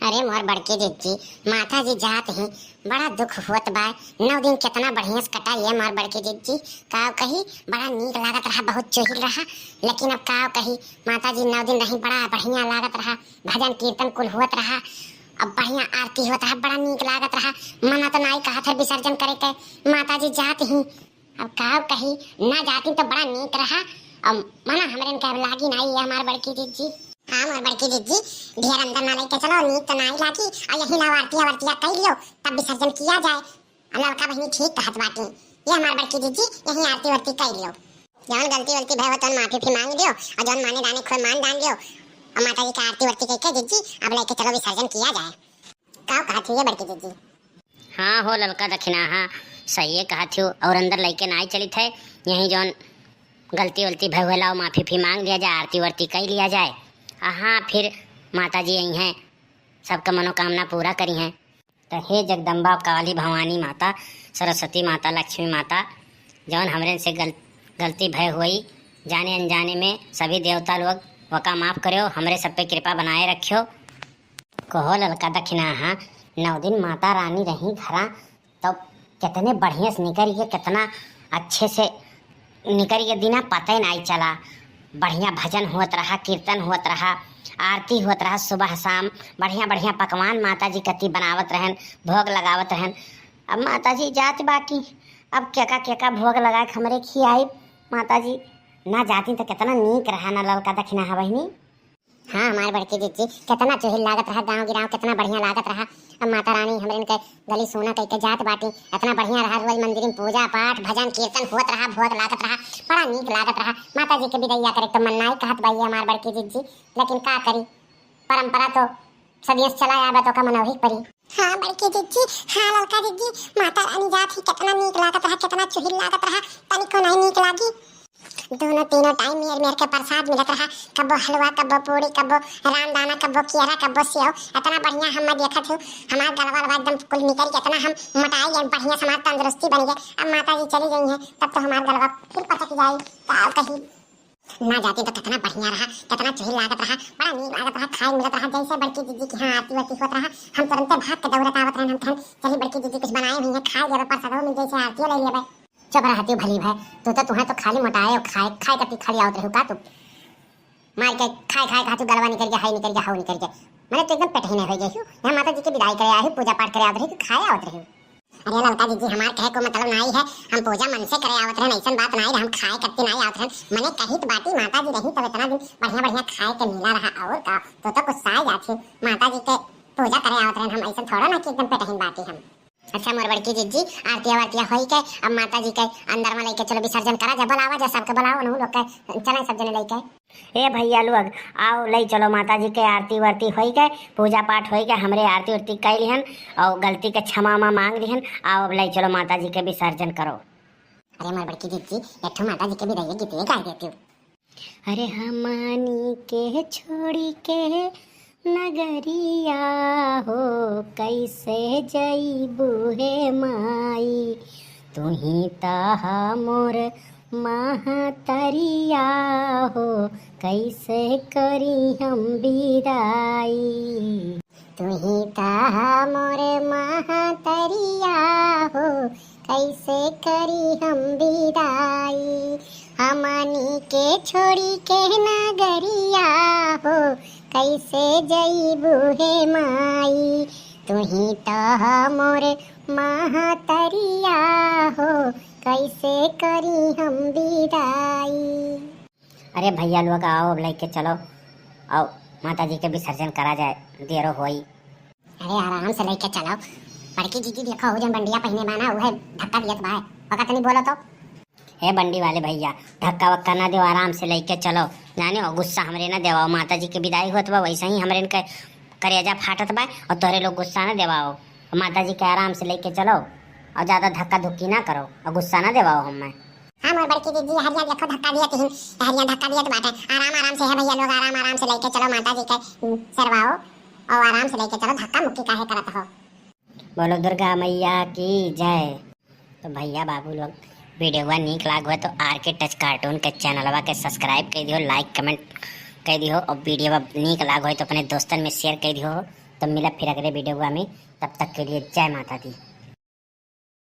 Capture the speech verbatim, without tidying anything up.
अरे मोर बड़की जिज्जी, माता जी जात ही, बड़ा दुख होत बा। नौ दिन केतना बढ़िया से कटा ये मोर बड़की जिज्जी। का कही, बड़ा नीक लागत रहा, बहुत चुहिल रहा, लेकिन अब का कही, माता जी नौ दिन रही, बड़ा बढ़िया लागत रहा, भजन कीर्तन कुल होत रहा, अब बढ़िया आरती होत रहा, बड़ा नीक लागत रहा। मना तो नाई कहत है विसर्जन करे के, माता जी जात ही, अब का कही, ना जाती तो बड़ा नीक रहा। अब मना हमरे इनके अब लागी नाई है हमार बड़की जिज्जी। हाँ मोर बड़की जिज्जी, ढेर अंदर ना लेके चलो, नीक तो नाई लागी। और यही लाओ आरती आरतिया कर लियो, तब विसर्जन किया जाए। और ललका बहिनी ठीक कहत बाटी, ये हमार बड़की जिज्जी, यही आरती वारती कर लियो। जौन गलती वलती भय हो तौन माफी भी मांग लियो, और जौन माने दाने खोए मान दान लियो। और माता जी के आरती वारती करके जिज्जी, अब लेके चलो विसर्जन किया जाए। का कहत हुई ये बड़की जिज्जी? हाँ हो ललका दखिनाहा, सही कहत हो। और अंदर लइके नाई चलित है, यहीं जौन गलती वलती भय होला, माफी भी मांग लिया जाए, आरती वारती कई लिया जाए। आ हाँ, फिर माता जी आई हैं, सबका मनोकामना पूरा करी हैं। तो हे जगदम्बा काली भवानी माता, सरस्वती माता, लक्ष्मी माता, जौन हमरे से गल-, गलती भय हुई जाने अनजाने में, सभी देवता लोग वका माफ करो, हमरे सब पे कृपा बनाए रखियो। कहो ललका दखिनाहा, नौ दिन माता रानी रही घरा, तब कितने बढ़िया से निकल गए, कितना अच्छे से निकल गए, दिना पता ही नहीं चला। बढ़िया भजन होत रहा, कीर्तन होत रहा, आरती होत रहा, सुबह शाम बढ़िया बढ़िया पकवान माता जी कति बनावत रहन, भोग लगावत रहन। अब माता जी जात बाटी, अब केका केका भोग लगा के हमरे खियाई माता जी। ना जाती तो कितना नीक रहा ना ललका दखिनाहा बहिनी। हाँ, हमार बड़की जिज्जी, कितना चुहिल लागत रहा, गाँव गिराव कितना बढ़िया लागत रहा। अब माता रानी हमरे इनके गली सोना कइके जात बाटी, इतना बढ़िया रहा, रोज मंदिर में पूजा पाठ, भजन कीर्तन होत रहा, भोग लागत रहा, बड़ा नीक लागत रहा। माता जी के बिदैया करे तो मन नाई कहत बाई हमार बड़की जिज्जी, लेकिन का करी, परंपरा तो सदियों से चला आवा तो का मनौही परी। हाँ बड़की जिज्जी, हाँ ललका जिज्जी, माता रानी जात ही कितना नीक लागत रहा, कितना चुहिल लागत रहा, तनिको नाई नीक लागी। दोनों तीनों टाइम मेर मेर के प्रसाद मिलत रहा, कब्बो हलवा, कब्बो पूड़ी, कब्बो रामदाना, कब्बो केरा, कब्बो सेव। इतना बढ़िया हम देखत हूँ, हमार गलवा लवा एकदम कुल निकल के इतना हम मोटाई गए, बढ़िया से हमार तंदुरुस्ती बन गए। अब माता जी चली गई हैं, तब तो हमार गलवा फिर पचक जाई। का कही, ना जाती तो कितना बढ़िया रहा, कितना चुहिल लागत रहा, बड़ा नीक लागत रहा, खाए मिलत रहा, जैसे बड़की जिज्जी की हाँ आरती वारती होत रहा, हम तुरंते भाग के दौड़त आवत रहन, हम कहन, चली बड़की जिज्जी कुछ बनाए हुई है, खाए लेबे, प्रसादो मिल जैसे आरतियों ले लेबे। चुप रहती भली भय, तू तो, तुहें तो खाली मोटाए और खाए, खाए कती खाली आवत रहू का तू? मार के खाए खाए कहा तू गलवा निकल गया, हाय निकल गया, हाउ निकल गया। मैंने तो एकदम पेट ही नहीं हो गई हूँ। यहाँ माता जी की विदाई करे आई हूँ, पूजा पाठ करे आवत रही, तू खाए आवत रही। अरे ललका जिज्जी, हमार कहे को मतलब नाई है, हम पूजा मन से करे आवत रहन, ऐसन बात नाई रहे, हम खाए कत्ती नाई आवत रहन। मने कही तो बाटी माता जी रही तब इतना दिन बढ़िया बढ़िया खाए के मिला रहा, और का, तो तो गुस्सा आ जात ही। माता जी के पूजा करे आवत रहन हम, ऐसन थोड़ा ना कि एकदम पेटहीन बाटी हम। अच्छा मोर बड़की जिज्जी, आरतिया वारतिया होई के अब माता जी के अंदर में लेके चलो, विसर्जन करा जा, बुलावा जा सबके, बुलाओ नहु लोग के, चले सब जने लेके। ए भैया लोग, आओ ले चलो माता जी के आरती वारती होई के, पूजा पाठ होई के, हमरे आरती उरती कई लिहन और गलती के क्षमा उमा मांग लिहन। आओ अब ले चलो माता जी के विसर्जन करो। अरे मोर बड़की जिज्जी, एक ठो माता जी के विदाई गीत गाय देती हूँ। अरे हमनी के छोड़ी के नगरिया हो, कैसे जइबू हे माई, तू ही त हमर महतरिया हो, कैसे करी हम विदाई। तू ही त हमर महतरिया हो, कैसे करी हम विदाई। हमनी के छोड़ी के नगरिया हो, कैसे जइबू हे माई। तू ही त हमर महतरिया हो, कैसे करी हम विदाई। अरे भैया लोग, आओ अब लेके चलो, आओ माता जी के विसर्जन करा जाए, देरो होई। अरे आराम से लेके चलो। बड़की जिज्जी देखो, हो जन बंडिया पहिने बाना, उहे धक्का दियत बा। ओका तनी बोलो तो। हे बंडी वाले भैया, धक्का वक्का ना देव, आराम से लेके चलो। जाने हो, गुस्सा हमरे ना देवाओ, माता जी के विदाई होत बा, वैसे ही हमरे इनके करेजा फाटत बा, और तोहरे लोग गुस्सा ना देवाओ। माता जी के आराम से लेके चलो, और ज्यादा धक्का धुक्की ना करो, और गुस्सा ना देवाओ हमें। हाँ मोर बड़की जिज्जी, हरिया देखो धक्का दियत ही, हरिया धक्का दियत बाटे। आराम आराम से है भैया लोग, आराम आराम से लेके चलो माता जी के, उम, सरवाओ, और आराम से लेके चलो, धक्का मुक्की काहे करत हो। बोलो दुर्गा मैया की जय। तो भैया बाबू लोग, वीडियोवा नीक लाग हो तो आर के टच कार्टून के चैनलवा के सब्सक्राइब कर दियो, लाइक कमेंट कर दियो, और वीडियोवा नीक लाग हो तो अपने दोस्तन में शेयर कर दियो। तो मिला फिर अगले वीडियो में, तब तक के लिए जय माता दी।